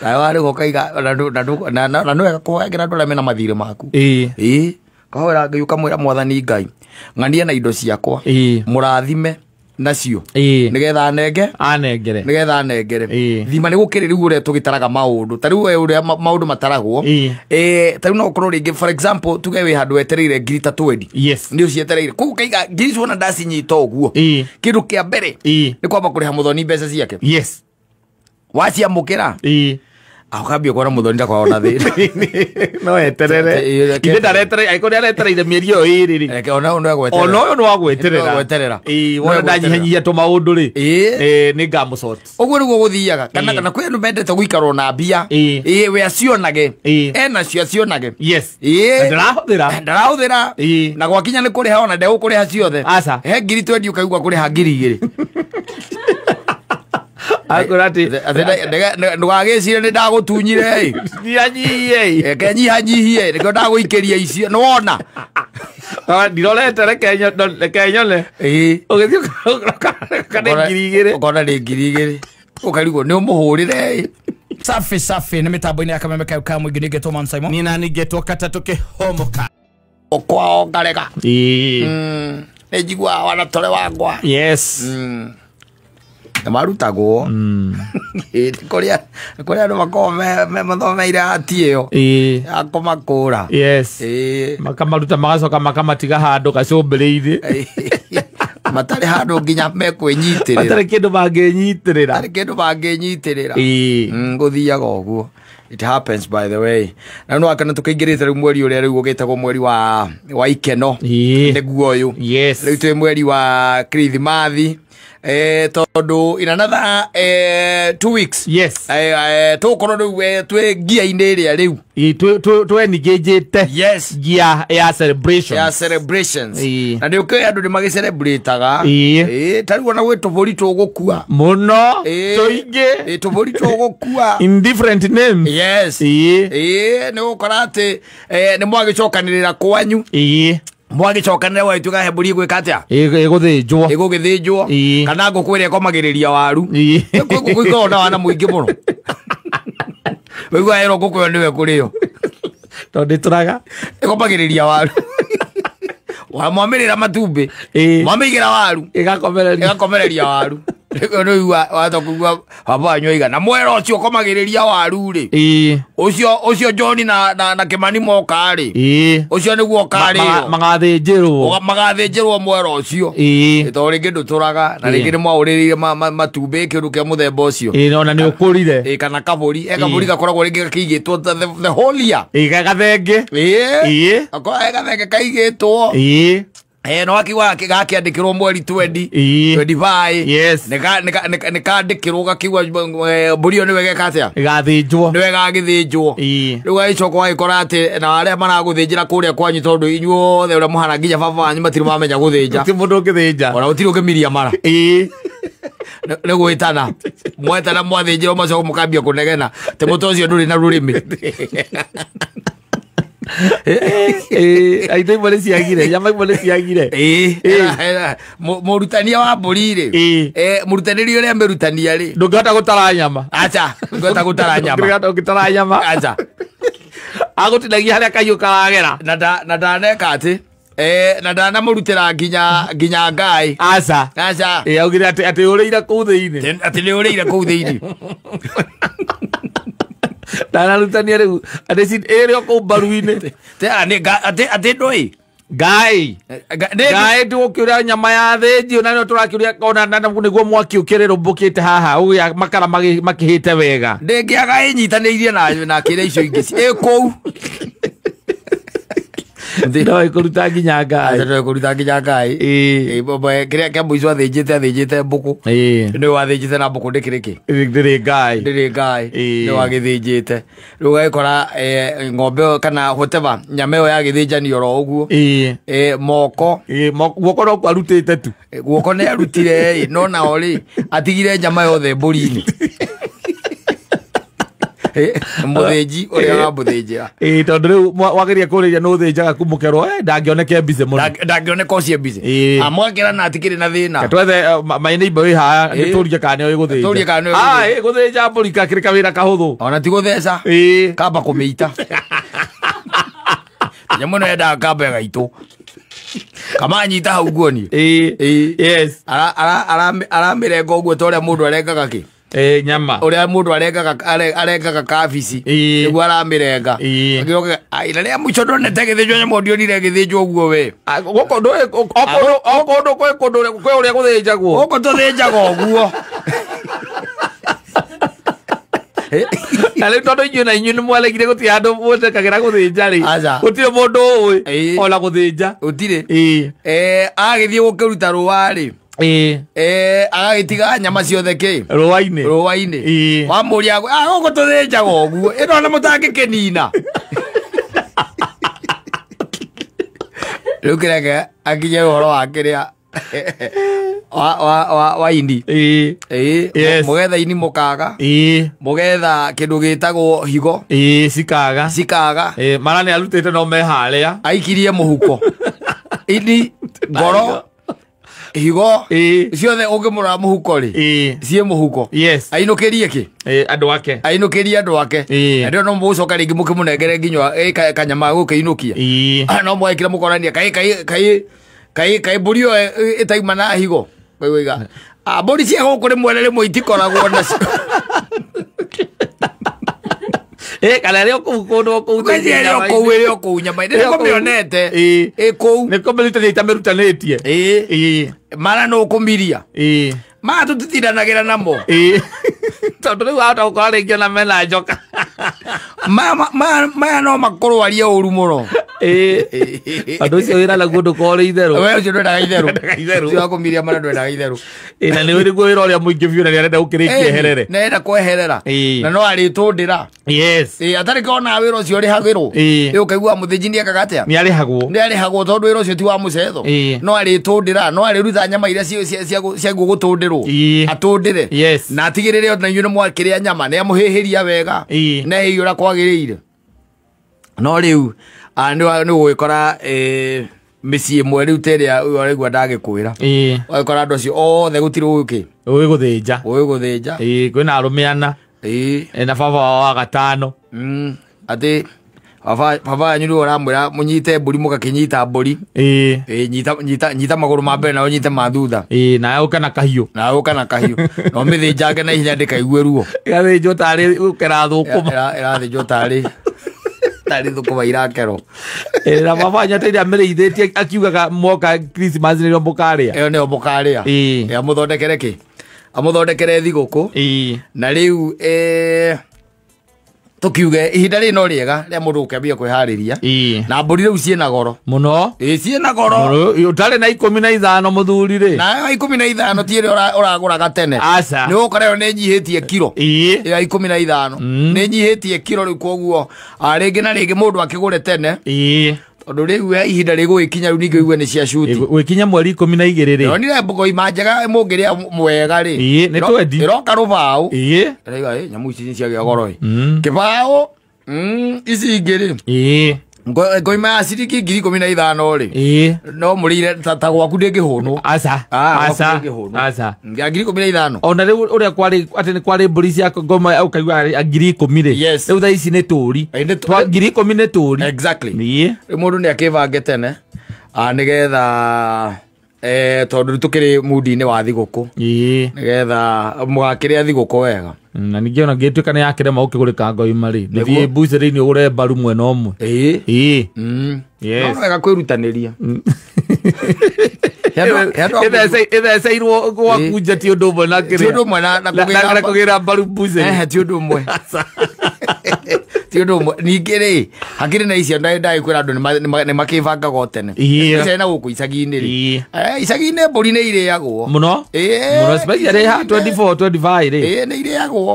Nawe warĩha ũkaiga na nĩ wega kũhoyagĩra andũ arĩa mena mathirĩ maku. Ĩĩ. Ĩĩ, kahoera Ngai ũkamwĩra, Mwathani Ngai, ng'ania na indo ciakwa, Ĩĩ. mũrathime nacio, Ĩĩ. nĩgetha anenge, anengere, nĩgetha anengere. Ĩĩ. Thima nĩ gũkĩrĩ rĩu ũrĩa tũgĩtaraga maũndũ, ta rĩu we ũrĩa maũndũ mataragwo. Ĩĩ. Ta rĩu no ũkorwo rĩngĩ, for example, tuge wĩ handũ wetereire ngiri ta 20. Nĩ ũcietereire koguo ũkaiga ngiri icio, wona ndacinyita ũguo, kĩndũ kĩa mbere nĩ kwamba kũrĩha mũthoni mbeca ciake. Waciamũkĩra, ũkambia kuona mũthoni ndakoragwo na thĩna. No eterere. Ithe ndareterere, angĩkorwo nĩ aretereire mĩeri ĩyo ĩrĩ rĩ. Reke ona ũyũ no egweterera. Ona ũyũ nĩ wa gweterera. Nĩ wa gweterera. Ĩĩ, No wona egweterera. ndanyihanyihia tũmaũndũ rĩ, Ĩĩ. nĩ ngamũsort. Ũguo nĩguo gũthiaga, kana Ĩĩ. kana kwĩ andũ mendete gũikarwo na mbia. Ĩĩ. Ĩĩ, we acionage, Ĩĩ. enacio acionage. Na Ĩĩ. ndarahũthĩra. Ndarahũthĩra. Ĩĩ. Na gwakinya nĩ kũrĩha, ona ndegũkũrĩha ciothe. Aca. He ngiri 20, ũkaigua kũrĩha 2000. Akwĩra atĩ Ndũgagĩcire nĩ ndagũtunyire ĩ. Nyihanyihie. Reke nyihanyihie, nĩkĩo ndagũikĩria icio nĩwona. Ndirorete, reke nyone. Ĩĩ. Ũgĩthiĩ ũkona nĩ 2000. Ũkona nĩ 2000, ũkarigwo nĩ ũmũhũrĩre ĩ. Safi safi, nĩ mĩtambo-inĩ ya Kameme kau ka mũingĩ, nĩngetwo Man Simon. Nina nĩngetwo katatũ kĩhomoka. Kwao ngarega. Ĩĩ. Nĩ njiguaga wanatore wakwa. Nĩ marutagwo. Ĩ, nĩ kũrĩa andũ makoragwo mathomeire hati ĩyo ya kũmakũra. Ĩĩ. Makamaruta, magacoka makamatiga handũ gacũmbĩrĩ-inĩ. Matarĩ handũ nginya mekwĩnyitĩrĩra. Matarĩ kĩndũ mangĩnyitĩrĩra. Matarĩ kĩndũ mangĩnyitĩrĩra. Ĩĩ. Gũthiaga ũguo, it happens, by the way. Na no akana tũkĩingĩrĩte rĩu mweri ũrĩa rĩu ũgĩtagwo mweri wa ikeno. Nĩguo ũyũ. Rĩu twĩ mweri wa Kirithimathi, tondũ in another 2 weeks tũgũkorwo rĩu twĩ ngia-inĩ ĩrĩa rĩu. Ĩĩ, tweningĩnjĩte gia ya celebration. Ya celebrations. Ĩĩ. Na nĩ ũkĩũĩ andũ nĩ magĩcelebrataga. Ĩĩ. Ĩĩ, ta rĩu ona gwĩ tũbũri tũgũkua. Mũno. Ĩĩ. Tũingĩ. Ĩĩ, tũbũri tũgũkua in different names. Yes. Ĩĩ, nĩ gũkora atĩ nĩ mwagĩcokanĩrĩra kwanyu. Mwagĩcokanĩrĩra gwagĩtuĩka he mbũri ĩgwĩka atĩa? Ĩgũthĩnjwo. Ĩgũgĩthĩnjwo. Ĩĩ. Kana ngũkũ ĩrĩa ĩkomagĩrĩria waru. Ĩĩ. Kwĩ ngũkũ ikoragwo na wana mũingĩ mũno, waigua ĩro ngũkũ ĩyo nĩwe kũrĩo. Tondũ ndĩtũraga. Ĩkomagĩrĩria waru, wamwamĩrĩra matumbĩ, Ĩĩ. mwamĩigĩra waru, ĩgakomereria. Ĩgakomereria waru. Rĩu nĩũigua wahota kũigua baba wanyu oiga na mwera ũcio ũkomagĩrĩria waru rĩ, ũcio John na Kĩmani moka rĩ, Ĩĩ. ũcio nĩguo ũkarĩo. Magathĩnjĩrwo. Magathĩnjĩrwo mwera ũcio. Ĩĩ. Tondũ rĩngĩ ndũtũraga na Ĩĩ. rĩngĩ nĩ mwaũrĩrĩire matumbĩ, kĩndũ kĩa mũthemba ũcio. Ĩĩ, ona nĩ ũkũrire. Ĩĩ, kana kabũri, kabũri Ĩĩ. gakoragwo rĩngĩ gakĩigĩtwo the whole year. Ĩĩ, gathenge. Ĩĩ. Ĩĩ. Gakoragwo ge gathenge kaigĩtwo. Ĩĩ. No akiuga gakĩandĩkĩrwo mweri 20, Ĩĩ. 25. Yes. Nĩ kandĩkĩrwo gakiuga mbũri ĩyo nĩwe geka atĩa? Ĩgathĩnjwo. Nĩwe gagĩthĩnjwo. Ĩĩ. Rĩu gagĩcoka ũgagĩkora atĩ na arĩa maragũthĩnjĩra kũrĩa kwanyu, tondũ inyuothe ũrĩa mũhana nginya baba wanyu matirĩ mamenya gũthĩnja. Ti mũndũ ũngĩthĩnja. Ona gũtirĩ ũngĩmiria mara. Ĩĩ. Nĩ gwĩtana mwetana, mwathĩnjĩrwo, macoka mũkambia kũnegena te mũtwe ũcio ndũrĩ na rũrĩmĩ. Ĩĩ, indo imwe nĩ ciagire, nyama imwe nĩ ciagire. Ĩĩ. Ĩĩ. Mũrutania wa mbũri rĩ, Ĩĩ. Mũrutanĩri ũrĩa mĩrutania rĩ, Ndũngĩhota gũtara nyama. Aca, ndũngĩhota gũtara nyama. Ndũngĩhota gũtara nyama. Aca. Agũtinagia harĩa kahiũ karagera. Na ndaneka atĩ na ndanamũrutĩra nginya ngai. Aca. Aca. Ĩĩ, augire atĩ ũrĩire kũu thĩinĩ. Atĩ nĩ ũrĩire kũu thĩinĩ. Ndanarutania rĩu atĩ ĩrĩ o kũu mbaru-inĩ. Atĩ ndũĩ. Ngai. Ngai. Ngai, tũgũkĩũria nyama ya thĩnjio na nĩo tũrakĩũria ona nĩguo mwaki ũkĩrĩrũmbũkĩte haha ũgĩa makara makĩhĩte wega. Ndĩngĩaga ĩnyitanĩirie na kĩrĩa icio ingĩ ĩ kũu. No ĩkũruta nginya ngai. Aca, kũruta nginya ngai. Ĩĩ. Kĩrĩa kĩa mũico athĩnjĩte mbũkũ. Ĩĩ. Nĩ wathĩnjĩte na mbũkũ ndĩkĩrĩ kĩ? Ndĩrĩ ngai. Ndĩrĩ ngai. Ĩĩ. Nĩ wagĩthĩnjĩte, rĩu ũgagĩkora ng'ombe ĩyo kana whatever nyama ĩyo yagĩthĩnjanio oro ũguo. Ĩĩ. Moko. Ĩĩ, guoko no kwarutĩte tu. Guoko nĩ arutire ĩ, no nao rĩ, atigire nyama yothe mbũri-inĩ. Mũthĩnji ũrĩa wamũthĩnjĩra. Ĩĩ, tondũ rĩu wageria kũrĩria nĩ ũthĩnjaga kũmũkerwo ndangĩoneke busy mũno. Ndangĩoneka ũcio busy. Amwakĩra na atikĩrĩ na thĩna. Twethe my neighbor wĩ haha tũrie kana nĩoĩ gũthĩnja. Tũrie kana nĩoĩ gũthĩnja. Ah, gũthĩnja mbũri kakĩrĩ kawĩra kahũthũ. Ona ti gũtheca. Kamba kũmĩita. Nyamũ ĩno yendaga kamba ĩgaitwo. Kamanyita hau nguoni. Yes. Aramĩrenga ũguo ta ũrĩa mũndũ arengaga kĩ? Nyama. Ũrĩa mũndũ arengaga kabici. Nĩguo aramĩrenga. Agĩoka ira rĩa mũico ndonete gĩthĩnjwo nyamũ ndionire gĩthĩnjwo ũguo we. Gũkũ ndũĩ o kũndũ kwĩ kũndũ kwĩ ũrĩa gũthĩnjagwo. Gũkũ tũthĩnjaga ũguo. Na rĩu tondũ inyuĩ na inyuĩ nĩ mwaregire gũtirĩ handũ mũtekagĩra gũthĩnja rĩ. Gũtirĩ mũndũ ũĩ ona gũthĩnja. Gũtirĩ. Agĩthiĩ gũkĩruta rũa rĩ. Agagĩtiga nyama ciothe kĩ? Rũa-inĩ. Rũa-inĩ. Wamũria gũkũ tũthĩnjaga ũguo. Ĩno ona mũtangĩkĩnina. Rĩu kĩreke akinye ũhoro wa kĩrĩa wa ini. Mũgetha ini mũkaga. Mũgetha kĩndũ gĩtagwo higo. Cikaga. Cikaga. Mara nĩ arutĩte no me harĩa. Aikirie mũhuko. Ini, ngoro, higo, ciothe ũngĩmũrora mũhuko rĩ, ciĩ mũhuko. Ainũkĩrie kĩ? Andũ ake. Ainũkĩrie andũ ake. Na rĩo no mũgũcoka rĩngĩ mũkĩmũnengere nginya kanyama gũkĩinũkia. No mwekĩra mũkonania kaĩ mbũri ĩyo ĩtauma na higo. Ũkaiga mbũri cia gũkũ rĩmwe na rĩmwe itikoragwo nacio. Kana ĩrĩ o kũu kũndũ o kũu. Ĩrĩ o kũu, ĩrĩ o kũu nyama-inĩ. Nĩ kũmĩonete. Ĩ kũu. Nĩ kũmĩrutania itamĩrutanĩtie. Mara no ũkũmiria. Maya tũtitindanagĩra namo. Tondũ rĩu wahota gũkora rĩngĩ ona mena njoka. Maya no makũrwarie ũru mũno. Andũ ũcio wĩra naguo ndũkorwo ũrĩ itherũ. We ũcio ndwendaga itherũ. Itherũ. Ũcio wa kũmiria mara ndwendaga itherũ. Na nĩ nĩguo wĩra ũrĩa mũingĩ biũ na nĩ arenda gũkĩrĩkia eherere. Nĩ arenda kweherera. Na no arĩtũndĩra. Yes. Atarĩ kona wĩra ũcio ũrĩhagĩrwo. Ũkaigua mũthĩnji nĩ ekaga atĩa? Nĩ arĩhagwo. Nĩ arĩhagwo tondũ wĩra ũcio ti wa mũcetho. No arĩtũndĩra, no arĩruta nyama iria ciagwo gũtũndĩrwo. Atũndĩre. Na atigĩrĩre ona inyuĩ nĩ mwakĩrĩa nyama, nĩ amũhĩhĩria wega. Na ehĩrie ũrĩa kwagĩrĩire. No rĩu nĩ ũgũgĩkora mĩciĩ ĩmwe rĩu ta ĩrĩa ũraigua ndagĩkwĩra. Ũgagĩkora andũ acio othe gũtirĩ ũĩ kĩ? Ũĩ gũthĩnja. Ũĩ gũthĩnja. Kwĩna arũme ana. Na baba wao wa gatano. Atĩ baba wanyu nĩwe ũramwĩra mũnyite mbũri mũgakĩnyita mbũri. Nyita magũrũ ma mbere na ũnyite ma thutha. Nawe ũka na kahiũ. Nawe ũka na kahiũ. Na ũmĩthĩnjange na ihenya ndĩkaigue ruo. Ĩgathĩnjwo tarĩ gũkera thũkũma. Ĩrathĩnjwo tarĩ thũkũma irakerwo. Na baba wanyu atĩ amĩrĩithĩtie akiugaga mwoka Christmas nĩrĩo mũkarĩa. Ĩyo nĩyo mũkarĩa. Amũthondekere kĩ? Amũthondekere thigũkũ. Na rĩu tukiuge ihinda rĩrĩ no rĩega rĩa mũndũ gũkĩambia kwĩharĩria. Na mbũri rĩu ciĩna goro mũno. Ciĩna goro. Ũtarĩ na 15 mũthuri rĩ. Na 15 ti ĩrĩa ũragũraga tene. Aca. Nĩ ũgũkora ĩyo nĩ nyihĩtie kiro. Ya 15 nĩ nyihĩtie kiro rĩu, koguo rĩngĩ na rĩngĩ mũndũ akĩgũre tene. Tondũ rĩu ihinda rĩgũgĩkinya rĩu ningĩ ũigue nĩ cia cuti. Gwĩkinya mweri 12 rĩ. Ndonire mbogo njega mũngĩrĩa mwega rĩ. Nĩ twendi. Ĩroka rũbaũ. Ĩraiga nyamũ ici nĩ ciagĩa goro ĩ. Kĩbaũ ici ingĩ rĩ. Ngoima ya ciringi 15,000 rĩ. No mũrĩire ta gwaku ndĩngĩhũnwo. Aca. Aca. Aca. Ya 15,000. Ona rĩu ũrĩa kwarĩ atĩ nĩ kwarĩ mbũri cia ngoma ũkaigua 10,000 rĩ. Rĩu thaa ici nĩ tũri. 10,000 nĩ tũri. Exactly. Rĩu mũndũ nĩ akĩbange tene nĩgetha tondũ tũkĩrĩ mundi-inĩ wa thigũkũ. Nĩgetha mũgakĩrĩa thigũkũ wega. Na ningĩ ona ngĩtuĩka nĩ yakĩrema ũkĩgũrĩka ngoima rĩ, ndũthiĩ mbucĩrĩ-inĩ ũgũre mbaru mwena ũmwe. No wega kwĩrutanĩria. Ĩtheceirwo gwaku nja ti ũndũ ũmwe na kĩrĩa. Ti ũndũ ũmwe na kũgĩra mbaru mbucĩrĩ. Ti ũndũ ũmwe. Ti ũndũ ũmwe. Ningĩ rĩ, hakĩrĩ na icio ndagĩkwĩra andũ nĩ makĩbangaga o tene. Icio na gũkũ icagi-inĩ rĩ. Icagi-inĩ mbũri nĩ irĩagwo. Mũno. Mũno especially ha 24, 25 rĩ. Nĩ irĩagwo.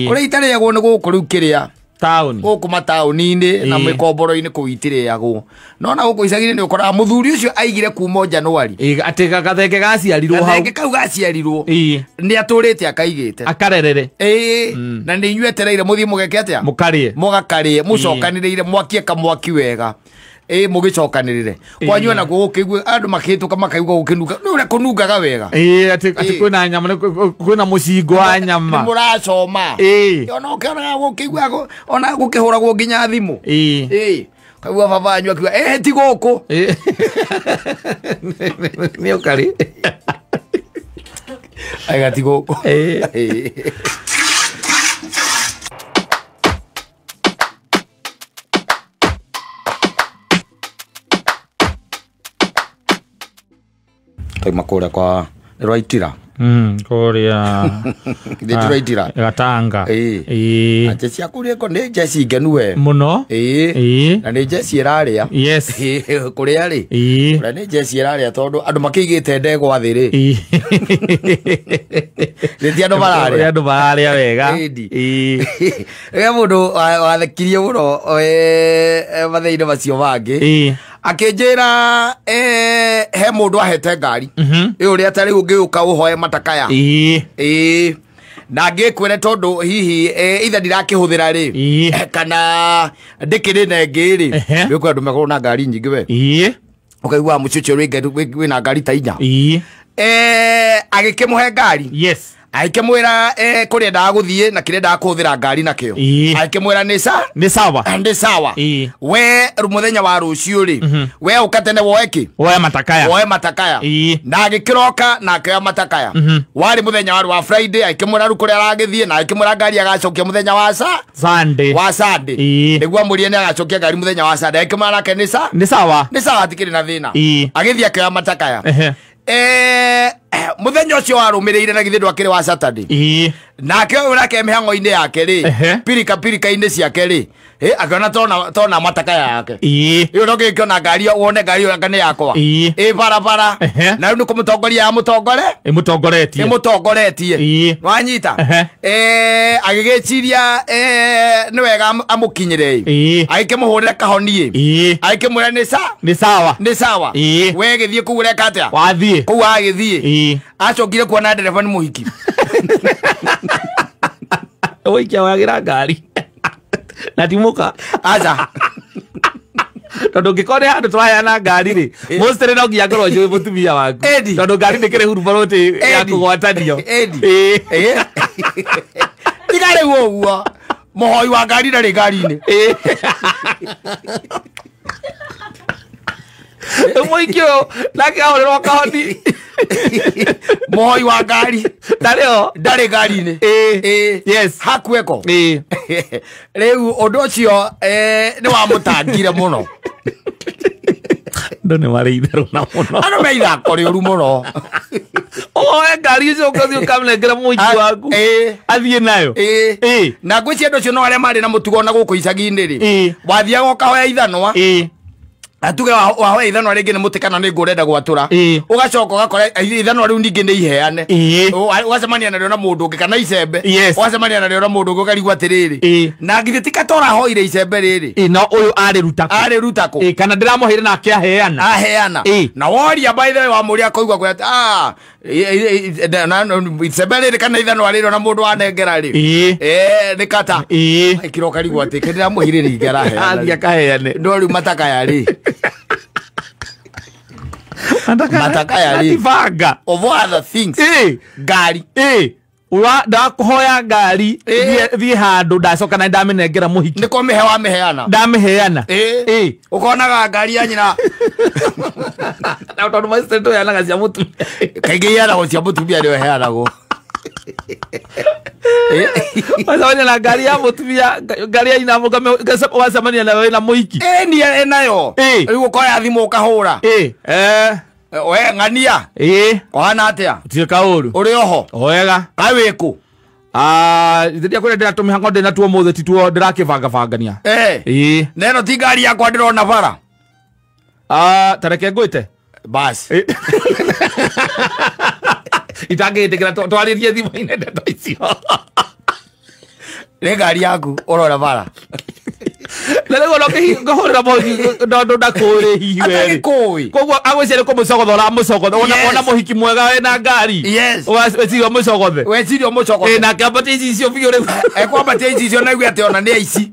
Kũrĩa itarĩagwo nĩ gũkũ rĩu kĩrĩa. Taũni. Gũkũ mataũni-inĩ na mĩkomboro-inĩ kũu itirĩagwo. No na gũkũ icagi-inĩ nĩ ũkoraga mũthuri ũcio aigire kuma January. Atĩ gathenge gaciarirwo hau. Gathenge kau gaciarirwo. Nĩ atũrĩte akaigĩte. Akarerere. Na nĩ inyuĩ etereire mũthiĩ mũgeke atĩa? Mũkarĩe. Mũgakarĩe, mũcokanĩrĩire mwakie kamwaki wega. Mũgĩcokanĩrĩre. Kwanyu ona gũkĩigua andũ makĩhĩtũka makaigua gũkĩnunga. Nĩ ũrĩa kũnungaga wega. Atĩ kwĩna nyama, kwĩna mũcingo wa nyama. Nĩ mũracoma. Ona ũkĩonaga gũkĩigua ona gũkĩhũragwo nginya thimũ. Kaigua baba wanyu akiuga ti gũkũ. Nĩ ũkarĩ. Aiga ti gũkũ. Makũrĩa kwa Rwaitira. Kũrĩa Rwaitira. Gatanga. Njeci ya kũrĩa ko nĩ njeci ngenu we. Mũno. Na nĩ njeci ĩrarĩa. Yes. Kũrĩa rĩ. Kũrĩa nĩ njeci ĩrarĩa tondũ andũ makĩigĩte ndegwa thĩ rĩ. Nĩ ti andũ mararĩa. Andũ mararĩa wega. Rĩrĩa mũndũ wathekirie mũno mathĩna macio mangĩ. Akĩnjĩra he mũndũ ahete ngari. Ĩ ũrĩa ta rĩu ũngĩũka ũhoe matakaya. Na ngĩkwĩre tondũ hihi ithe ndirakĩhũthĩra rĩ kana ndĩkĩrĩ na ĩngĩ rĩ. Nĩũkwenda andũ makorwo na ngari nyingĩ we. Ũkaigua mũciĩ ũcio wĩna ngari ta inya. Agĩkĩmũhe ngari. Yes. Agĩkĩmwĩra kũrĩa endaga gũthiĩ na kĩrĩa endaga kũhũthĩra ngari nakĩo. Agĩkĩmwĩra nĩ nĩ sawa. Nĩ sawa. We mũthenya wa rũciũ rĩ, we ũka tene woe kĩ? Woe matakaya. Woe matakaya. Na agĩkĩroka na akĩoya matakaya. Warĩ mũthenya warĩ wa Friday, agĩkĩmwĩra rĩu kũrĩa aragĩthiĩ na agĩkĩmwĩra ngari agacokia mũthenya wa Sunday. Wa Sunday. Nĩguo amũrie nĩ agacokia ngari mũthenya wa Sunday. Agĩkĩmwĩra nake nĩ Nĩ sawa. Nĩ sawa hatikĩrĩ na thĩna. Agĩthiĩ akĩoya matakaya. Mũthenya ũcio warũmĩrĩire na githĩ ndwakĩrĩ wa Saturday. Nake ũyũ nake mĩhang'o-inĩ yake rĩ, pirika pirika-inĩ ciake rĩ, akĩona tona matakaya yake. Ĩyo no ngĩkĩona ngari wone ngari ĩyo anga nĩ yakwa. Barabara. Na rĩu nĩ kũmũtongoria yamũtongore? Ĩmũtongoretie. Ĩmũtongoretie. Wanyita? Agĩgĩciria nĩ wega amũkinyĩre. Agĩkĩmũhũrĩra kahoni. Agĩkĩmwĩra nĩ Nĩ sawa. Nĩ sawa. We gĩthiĩ kũu ũreka atĩa? Wathiĩ. Kũu agĩthiĩ. Acokire kuona ndereba nĩ mũhiki. Ũikia wagĩra ngari. Na ti mũka. Aca. Tondũ ũngĩkorwo nĩ handũ tũraheana ngari rĩ, mostly no nginya ngorwo njũĩ mũtumia waku. Tondũ ngari ndĩkĩrĩ hurumbarũtĩ ya kũgwatanio. Tiga rĩu ũguo. Mũhoi wa ngari ndarĩ ngari-inĩ. Mũhiki ũyũ nake ahũrĩrwo kahoni. Mũhoi wa ngari ndarĩ ho. Ndarĩ ngari-inĩ. Yes. Hakueko. Rĩu ũndũ ũcio nĩ wamũtangire mũno. Andũ nĩ marĩ itherũ na mũno. Andũ me ithako rĩũru mũno. Ũhoe ngari ũcio ũgathiĩ ũkamũnengera mũhiki waku. Athiĩ nayo. Na ngwĩciria andũ acio no arĩa marĩ na mũtugo na gũkũ icagi-inĩ rĩ. Wathiaga ũkahoya ithanwa. Atuge wahoya ithanwa rĩngĩ nĩ mũtĩ kana nĩ ngũ ũrenda gwatũra. Ũgacoka ũgakora ithanwa rĩu ningĩ nĩ iheane. Ũgacemania narĩo na mũndũ ũngĩ kana icembe. Ũgacemania narĩo na mũndũ ũngĩ ũkarigwo atĩrĩrĩ. Na githĩ ti kata ũrahoire icembe rĩrĩ. No ũyũ arĩruta kũ? Arĩruta kũ? Kana ndĩramũheire nake aheana. Aheana. Na woria by the way wamũria akaigua kwĩ atĩ icembe rĩrĩ kana ithanwa rĩrĩ ona mũndũ wanengera rĩ. Nĩ kata. Ĩkĩra ũkarigwo atĩ ndĩramũheire rĩngĩ araheana. Athiĩ akaheane. No rĩu matakaya rĩ. Matakaya rĩ. Banga. Of all other things. Ngari. Ndakuhoya ngari thiĩ handũ ndacoka na ndamĩnengera mũhiki. Nĩ kũmĩhe wamĩheana. Ndamĩheana. Ũkonaga ngari ya nyina. Na tondũ maicito tũheanaga cia mũtumia. Kaingĩ iheanagwo cia mũtumia nĩyo ĩheanagwo. Wacemania na ngari ya mũtumia, ngari ya nyina ũgacemania nayo ĩna mũhiki. Ni ĩnayo. Rĩu ũkoya thimũ ũkahũra. We ng'ania. Kũhana atĩa? Gũtirĩ kaũru. Ũrĩ oho? Wega. Kaĩ wĩkũ? Rĩrĩa kũrĩa ndĩratũmĩhang'o ndĩ natuo ũmũthĩ ti tuo ndĩrakĩbangabangania. Na ĩno ti ngari yakwa ndĩrona bara. Ta reke ngwĩte. Basi. Itangĩtĩkĩra twarĩrie thimũ-inĩ ndeto icio. Nĩ ngari yaku ũrora bara. Na rĩu ona ũkĩhũrĩra mũhiki tondũ ndakũũrĩ hihi we. Atagĩkũĩ. Koguo agwĩciria kũmũcogotha ũramũcogotha. Ona mũhiki mwega wĩna ngari. Yes. Weciria ũmũcogothe. Weciria ũmũcogothe. Ĩ nake ambatie icicio biũ rĩu. Ekwambatia icicio na aigue atĩ ona nĩ aici.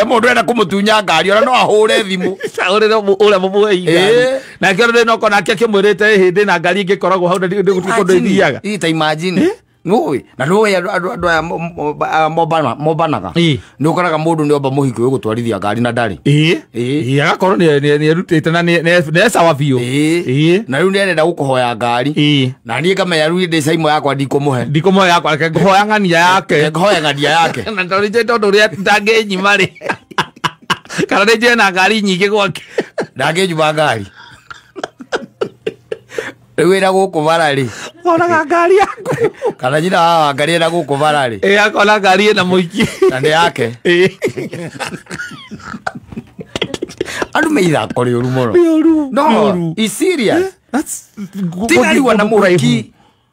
Mũndũ enda kũmũtunya ngari ona no ahũre thimũ. Ahũrĩre ũrĩa mũmũhei ngari. Nake ona no kona nake akĩmwĩrĩte hĩndĩ na ngari ĩngĩkoragwo hau na ndĩgũtuĩka kũndũ ĩthiaga. Ĩ ta imagine. Nũĩ na nũĩ andũ aya mombanaga. Nĩ ũkoraga mũndũ nĩ omba mũhiki ũyũ gũtwarithia ngari na ndarĩ. Ĩ agakorwo nĩ erutĩte na nĩ sawa biũ. Ĩ na rĩu nĩ arenda gũkũhoya ngari. Na niĩ ngamenya rĩu ndĩ caimo yakwa ndikũmũhe. Ndikũmũhe yakwa reke ngũhoya ng'ania yake. Ngũhoya ng'ania yake. Na tondũ nĩ tondũ ũrĩa ndangĩnyima rĩ. Kana nĩ njũĩ na ngari nyingĩ gwake. Ndangĩnyima ngari. Rĩu ĩna gũkũ bara rĩ. Onaga ngari yaku. Kana nyina wa ngari ĩna gũkũ bara rĩ. Ĩ akona ngari ĩna mũhiki. Na nĩ yake. Andũ me ithako rĩũru mũno. Rĩũru. No, is serious. Tigarigwo na mũhiki.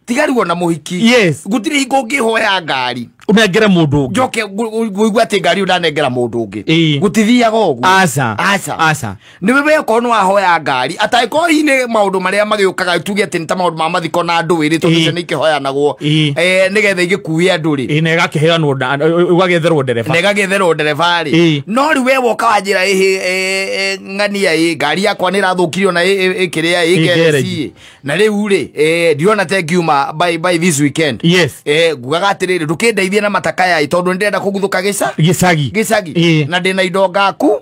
Tigarigwo na mũhiki. Yes. Gũtirĩ hingo ũngĩhoya ngari. Ũnengere mũndũ ũngĩ. Njoke ngũigua atĩ ngari ũndanengera mũndũ ũngĩ. Gũtithiaga ũguo. Aca. Aca. Aca. Nĩ we okorwo nĩ wahoya ngari atangĩkorwo hihi nĩ maũndũ marĩa magĩũkaga tuge atĩ nĩ ta maũndũ ma mathiko na andũ ĩrĩ tondũ icio nĩ ikĩhoyanagwo nĩgetha igĩkue andũ rĩ. Ĩ na ĩgakĩheanwo ũgagĩetherwo ndereba. Na ĩgagĩetherwo ndereba rĩ. No rĩu we woka wanjĩra ĩhĩ ng'ania ĩ ngari yakwa nĩ ĩrathũkirio na ĩkĩrĩa ĩ na rĩu rĩ ndirona ta ĩngiuma by this weekend. Yes. Ngugaga atĩrĩrĩ ndũkĩndeithie na matakaya ĩ tondũ nĩndĩrenda kũguthũka gĩcagi. Gĩcagi. Na ndĩna indo ngakua.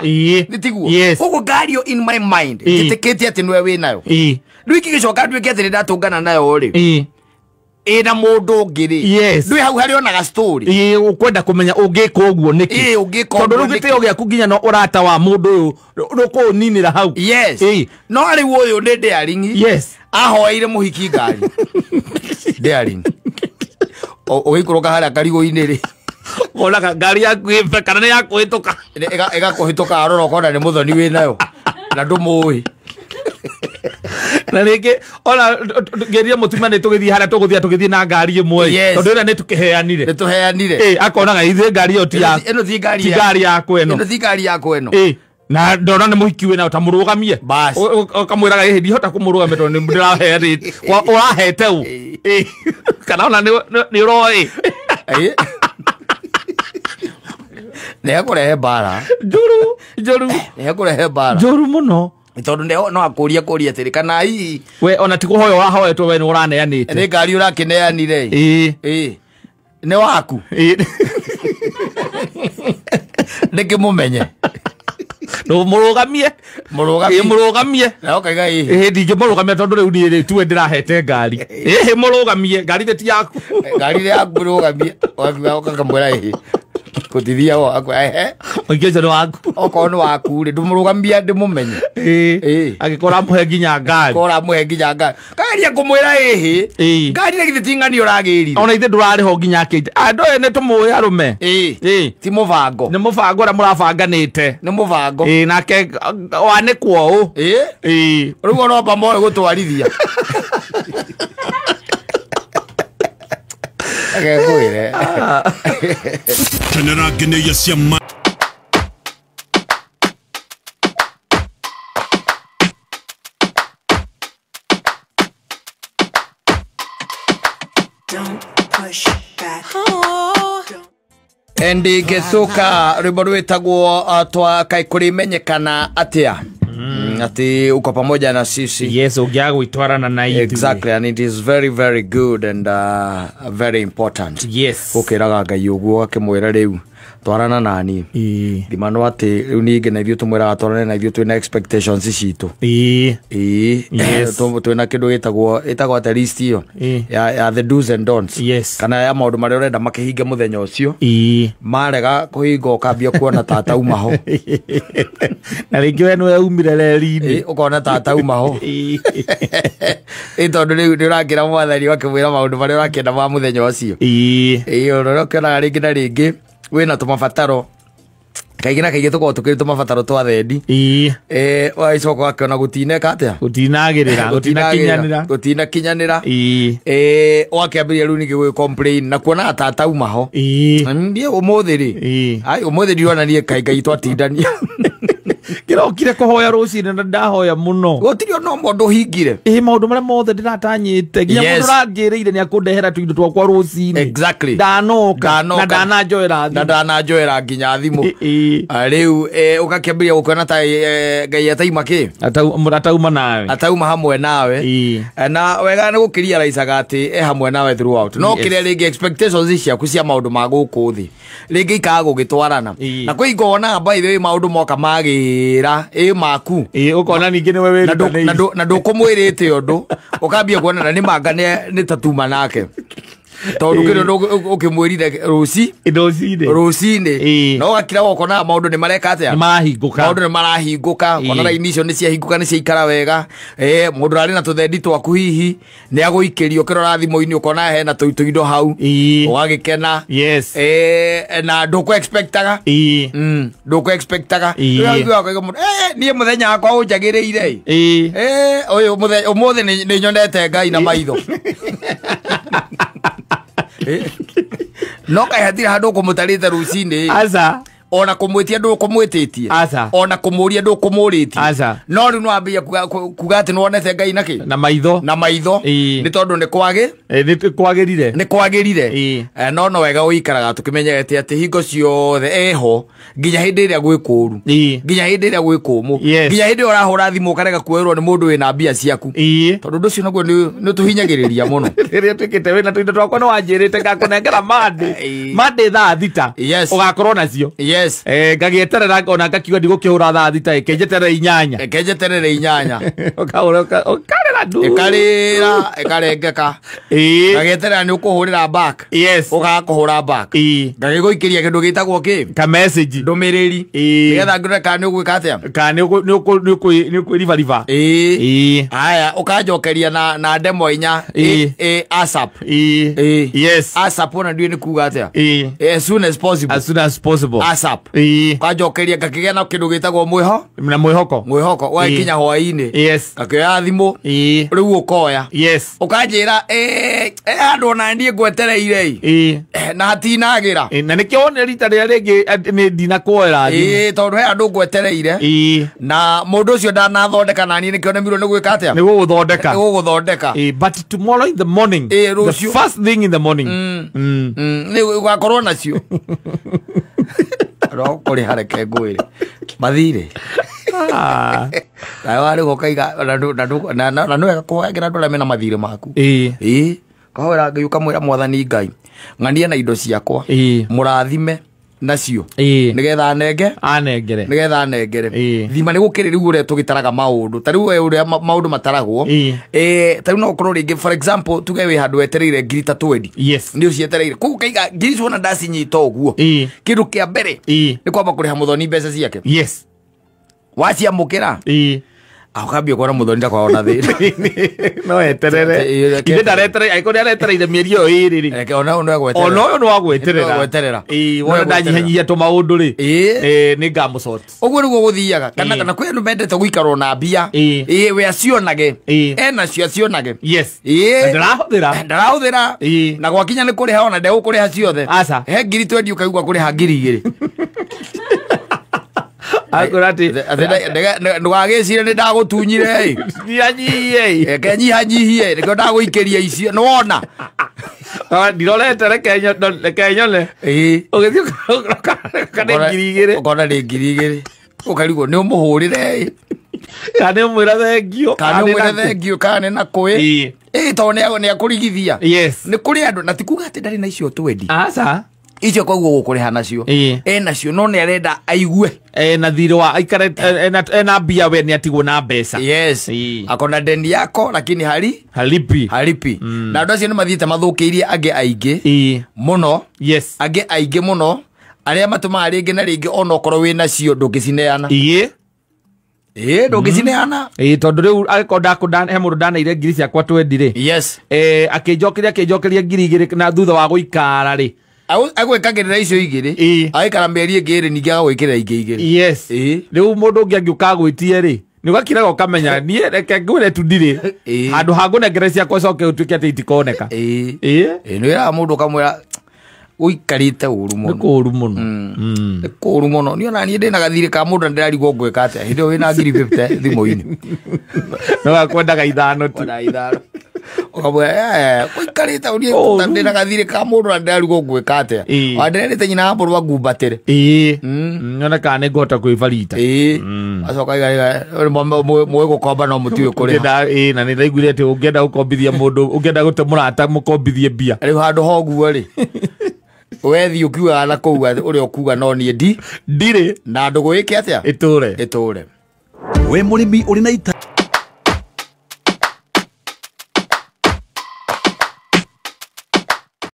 Nĩ tiguo? Yes. Koguo ngari ĩyo in my mind njĩtĩkĩtie atĩ nĩwe wĩnayo. Rĩu ingĩgĩcoka nduĩke atĩ nĩndatũngana nayo rĩ. Ĩna mũndũ ũngĩ rĩ. Yes. Ndũĩ hau harĩ onaga story. Ĩ ũkwenda kũmenya ũngĩka ũguo nĩkĩ. Ĩ ũngĩka ũguo tondũ rĩu gĩtĩo gĩaku nginya no ũrata wa mũndũ ũyũ rũkũũninĩra hau. Yes. No rĩu ũyũ nĩ daring. Yes. Ahoeire mũhiki ngari. Daring. Ũgĩikũrũka harĩa karigũ-inĩ rĩ. Wonaga ngari yaku ĩbe kana nĩ yakũhĩtũka. Ĩgakũhĩtũka arora ũkona nĩ mũthoni wĩnayo na ndũmũĩ. Na rĩngĩ ona ngeria mũtumia nĩ tũgĩthiĩ harĩa tũgũthiĩ tũgĩthiĩ na ngari ĩmwe tondũ ĩrĩa nĩ tũkĩheanire. Nĩ tũheanire. Ĩ akonaga ithuĩ ngari ĩyo ti yaku. Ĩno ti ngari yakwa ĩno. Ĩno ti ngari yakwa ĩno. Ĩ na ndona nĩ mũhiki wĩnayo ta mũrũgamie. Ũkamwĩraga ĩhĩ ndihota kũmũrũgamia tondũ nĩ ndĩraheanĩte. Ũrahete ũ. Ĩ kana ona nĩ ũroĩ. Nĩ ekũrehe mbara. Njũru njũru. Nĩ ekũrehe mbara. Njũru mũno. Tondũ no akũria kũria atĩrĩ kana hihi we ona ti kũhoya ũrahoetwo we nĩ ũraneanĩte. Nĩ ngari ũrakĩneanire. Ĩ. Nĩ waku. Ĩ. Ndĩkĩmũmenye. No mũrũgamie. Mũrũgamie. Ĩ mũrũgamie. Na ũkaiga ĩ. Ĩ ndingĩmũrũgamia tondũ rĩu niĩ rĩ tuwe ndĩrahete ngari. Ĩ mũrũgamie ngari nĩ ti yaku. Ngari nĩ yaku mũrũgamie. Ũkamwĩra ĩ. Kũtithiaga akwa ehe. Mũingĩ ũcio nĩ waku. Okorwo nĩ waku rĩ ndũmũrũgamia ndĩmũmenye. Ĩ. Angĩkorwo ũramũhe nginya ngari. Korwo ũramũhe nginya ngari. Kageria kũmwĩra ĩhĩ. Ngari nĩ githĩ ti ng'ania ũragĩrire. Ona ithuĩ ndũrarĩ ho nginya akĩnja. Andũ aya nĩ tũmũĩ arũme. Ĩ. Ti mũbango. Nĩ mũbango ũrĩa mũrabanganĩte. Nĩ mũbango. Ĩ nake wanĩkwo ũũ. Ĩ. Ĩ. Rĩu ona omba moĩ gũtwarithia. Agekwĩre. Kenera ngeneia cia ma Don't push back. Endi Gĩthũka rwĩmbo rwĩtagwo twa kaĩ kũrĩmenyekana atĩa. Ati uko pamoja na sisi. Yes, ũngĩaga gwĩtwarana na ithuĩ. Exactly, and it is very very good and very important. Yes. Ũkĩraga Ngai ũguo akĩmwĩra rĩu twarana nani. Thima no atĩ rĩu ningĩ na ithuĩ tũmwĩraga twarane na ithuĩ twĩna expectations citũ. Ĩ. Yes. Twĩna kĩndũ gĩtagwo atĩ list ĩyo ya the do's and don'ts. Yes. Kana ya maũndũ marĩa ũrenda makĩhinge mũthenya ũcio. Ĩ. Marega kũhinga ũkambia kuona tata uma ho. Na rĩngĩ we nĩwe umire reri-inĩ. Ũkona tata uma ho. Ĩ tondũ rĩu nĩ ũrakĩra mwathani ũgakĩmwĩra maũndũ marĩa ũrakĩenda ma mũthenya ũcio. Ĩ. Ĩ ũrĩa ũkĩonaga rĩngĩ na rĩngĩ wĩna tũmabataro Kaingĩ na kaingĩ tũkoragwo tũkĩrĩ tũmabataro twa thendi. Wagicoka ũgakĩona gũtineka atĩa? Gũtinagĩrĩra, gũtinakinyanĩra. Gũtinakinyanĩra. Ũgakĩambĩrĩria rĩu ningĩ gwĩ complain na kuona ta atauma ho. Niĩ ũmũthĩ rĩ, ai ũmũthĩ ndirona niĩ kaĩ Ngai twatindania. Kĩrokire kũhoya rũcinĩ na ndahoya mũno. Gũtirĩ ona ũmwe ũndũ ũhingire. Maũndũ marĩa mothe ndĩratanyĩte nginya mũndũ ũranjĩrĩire nĩ akũndehera tũindo twakwa rũcinĩ. Exactly. Ndanoka na ndananjoera thimũ. Na ndananjoera nginya thimũ. Rĩu ũgakĩambĩrĩria gũkĩona ta Ngai ataima kĩ? Atauma nawe. Atauma hamwe nawe. Na wega nĩ gũkĩria raicaga atĩ e hamwe nawe throughout. No kĩrĩa rĩngĩ expectations ciaku cia maũndũ ma gũkũ thĩ rĩngĩ ikaga gũgĩtwarana. Na kwĩ hingo wonaga by the way maũndũ moka magĩra maku. Ũkona ningĩ nĩwe wĩrutanĩirie. Na ndũkũmwĩrĩte ũndũ ũkambia kuona na nĩ manga nĩ tatuma nake. Tondũ kĩrĩa ũkĩmwĩrire rũcinĩ no ũgakira ũkona maũndũ nĩ mareka atĩa? Nĩ marahingũka. Maũndũ nĩ marahingũka. Ũkona raini icio nĩ ciahingũka nĩ ciaikara wega. Mũndũ arĩ na tũthendi twaku hihi nĩ agũikĩrio ũkĩrora thimũ-inĩ ũkona hena tũindo hau. Ũgagĩkena. Yes. Na ndũkũ expectaga. Ndũkũ expectaga. Ũraigua ũkauga mũndũ, niĩ mũthenya wakwa ũnjagĩrĩire. Ũyũ ũmũthĩ nĩ nyonete Ngai na maitho. No kaĩ hatirĩ handũ ũkũmũtarĩte rũcinĩ. Aca. Ona kũmwĩtia ndũkũmwĩtĩtie. Aca. Ona kũmũria ndũkũmũrĩtie. Aca. No rĩu nĩwambia kuga atĩ nĩwonete Ngai na kĩ? Na maitho. Na maitho. Nĩ tondũ nĩ kwagĩ? Nĩ kwagĩrire. Nĩ kwagĩrire. No no wega ũikaraga tũkĩmenyete atĩ hingo ciothe eho nginya hĩndĩ ĩrĩa gwĩ kũũru. Nginya hĩndĩ ĩrĩa gwĩ kũũmũ. Nginya hĩndĩ ĩrĩa ũrahũra thimũ ũkarega kuoerwo nĩ mũndũ wĩna mbia ciaku. Tondũ ũndũ ũcio naguo nĩ ũtũhinyagĩrĩria mũno. Rĩrĩa twĩkĩte wĩna tũindo twakwa nĩ wanjĩrĩte ngakũnengera Monday. Monday thaa 6. Ũgakorwo nacio. Yes. Ngagĩeterera ona ngakiuga ndigũkĩhũra thaa 6 ĩkĩnjeterere 8. Ĩkĩnjeterere 8. Ũkahũra ũkarĩra ndu. Ĩkarĩra ĩkarengeka. Ngagĩeterera nĩ ũkũhũrĩra back. Yes. Ũkaga kũhũra back. Ngagĩgũikĩria kĩndũ gĩtagwo kĩ? Ka message. Ndũmĩrĩri. Nĩgetha ngĩrore kana nĩ ũgwĩka atĩa? Kana nĩ ũkwĩribariba. Aya ũkanjokeria na ndemwa inya. ASAP. Yes. ASAP ona ndiũĩ nĩ kuga atĩa? As soon as possible. As soon as possible. ASAP. Ũkanjokeria ngakĩgĩa na kĩndũ gĩtagwo mwĩho? Na mwĩhoko. Mwĩhoko ũgagĩkinya hwaĩ-inĩ. Yes. Ngakĩoya thimũ. Rĩu ũkoya. Yes. Ũkanjĩra handũ ona niĩ ngwetereire. Na hatinagĩra. Na nĩkĩo wonire rita rĩrĩa rĩngĩ nĩ ndinakuoera thimũ. Tondũ he handũ ngwetereire. Na mũndũ ũcio ndanathondeka na niĩ nĩkĩo nemirwo nĩ gwĩka atĩa? Nĩ gũgũthondeka. Nĩ gũgũthondeka. But tomorrow in the morning. Rũciũ. The first thing in the morning. Nĩ ũgakorwo nacio. Ro kũrĩha reke ngwĩre. Mathirĩ. Nawe warĩ ũkaiga na nĩ wega kũhoyagĩra andũ arĩa mena mathirĩ maku. Ũkahoera Ngai ũkamwĩra Mwathani Ngai ng'ania na indo ciakwa mũrathime nacio nĩgetha anenge anengere nĩgetha anengere. Thima nĩ gũkĩrĩ rĩu ũrĩa tũgĩtaraga maũndũ ta rĩu we ũrĩa maũndũ mataragwo. Ta rĩu no ũkorwo rĩngĩ for example tuge wĩ handũ wetereire ngiri ta 20. Yes. Nĩ ũcietereire koguo ũkaiga ngiri icio wona ndacinyita ũguo kĩndũ kĩa mbere nĩ kwamba kũrĩha mũthoni mbeca ciake. Yes. Waciamũkĩra ũkambia kuona mũthoni ndakoragwo na thĩna. No eterere. Ithe ndareterere angĩkorwo nĩaretereire mĩeri ĩyo ĩĩrĩ rĩ. Reke ona ũyũ nĩ egweterera. Ona ũyũ nĩ wagweterera. Wona ndanyihanyihia tũmaũndũ rĩ. Nĩ ngamũsort. Ũguo nĩguo gũthiaga. Kana kwĩ andũ mendete gũikarwo na mbia. We acionage. Enacio acionage. Yes. Na ndarahũthĩra. Ndarahũthĩra. Na gwakinya nĩ kũrĩha ona ndegũkũrĩha ciothe. Aca. He ngiri 20 ũkaigua kũrĩha ngiri 2. Ndũgagĩcire nĩ ndagũtunyire. Nyihanyihie. Reke nyihanyihie nĩkĩo ndagũikĩria icio nĩwona. Ndirorete reke nyone. Ũgĩthiĩ ũkona nĩ ngiri 2. Ũkona nĩ ngiri 2. Ũkarigwo nĩ ũmũhũrĩre. Kana nĩ ũmwĩre thengio. Kana nĩ ũmwĩre thengio kana nĩ na kũĩ. Tondũ nĩ akũrigithia. Yes. Nĩ kũrĩ andũ na ti kuga atĩ ndarĩ na icio 20. Aca. Icio koguo gũkũrĩha nacio. Enacio no nĩ arenda aigue. Na thirĩ wa aikare ena mbia we nĩ atigwo na mbeca. Yes. Akona deni yako lakini halipi. Halipi. Na andũ acio nĩ mathiĩte mathũkĩirie angĩ aingĩ mũno. Yes. Angĩ aingĩ mũno arĩa matũmaga rĩngĩ na rĩngĩ ona okorwo wĩ nacio ndũngĩcineana. Ndũngĩcineana. Tondũ rĩu angĩkorwo he mũndũ ndaneire ngiri ciakwa 20 rĩ. Yes. Akĩnjokeria ngiri 2 na thutha wa gũikara rĩ. Agwĩkagĩrĩra icio igĩrĩ. Agĩikara mĩeri ĩngĩ ĩrĩ ningĩ agagwĩkĩrĩra ingĩ igĩrĩ. Yes. Rĩu mũndũ ũngĩ angĩũka agwĩtie rĩ, nĩ ũgakiraga ũkamenya niĩ reke ngwĩre tu ndirĩ. Handũ ha ngũnengere ciakwa coke ũtuĩke atĩ itikoneka. Ĩĩ. Nĩ wĩraga mũndũ ũkamwĩra ũikarĩte ũru mũno. Nĩ kũũru mũno. Nĩ kũũru mũno. Niĩ ona niĩ ndĩna gathirĩ ka mũndũ na ndĩrarigwo ngwĩka atĩa. Hĩndĩ ĩyo wĩna ngiri 50 thimũ-inĩ. No gakwendaga ithano tu. Kwendaga ithano. Ũkamwĩra, ũikarĩte ũũ, niĩ ndĩna gathirĩ ka mũndũ na ndĩrarigwo ngwĩka atĩa. Ona ndĩrerĩte nyina wa mũrũ angumbatĩre. Nyone kana nĩ ngũhota kwĩbarita. Acoka aiga, mũĩ gũkomba no mũtiũĩ kũrĩha. Na nĩ ndaiguire atĩ ũngĩenda gũkombithia mũndũ, ũngĩenda gũte mũrata mũkombithie mbia. Rĩu handũ ha ũguo rĩ, wethi ũkiugaga na kũu ũrĩa ũkuga no niĩ ndirĩ na ndũgũ ĩke atĩa ĩtũre ĩtũre. We mũrĩmi ũrĩ na ita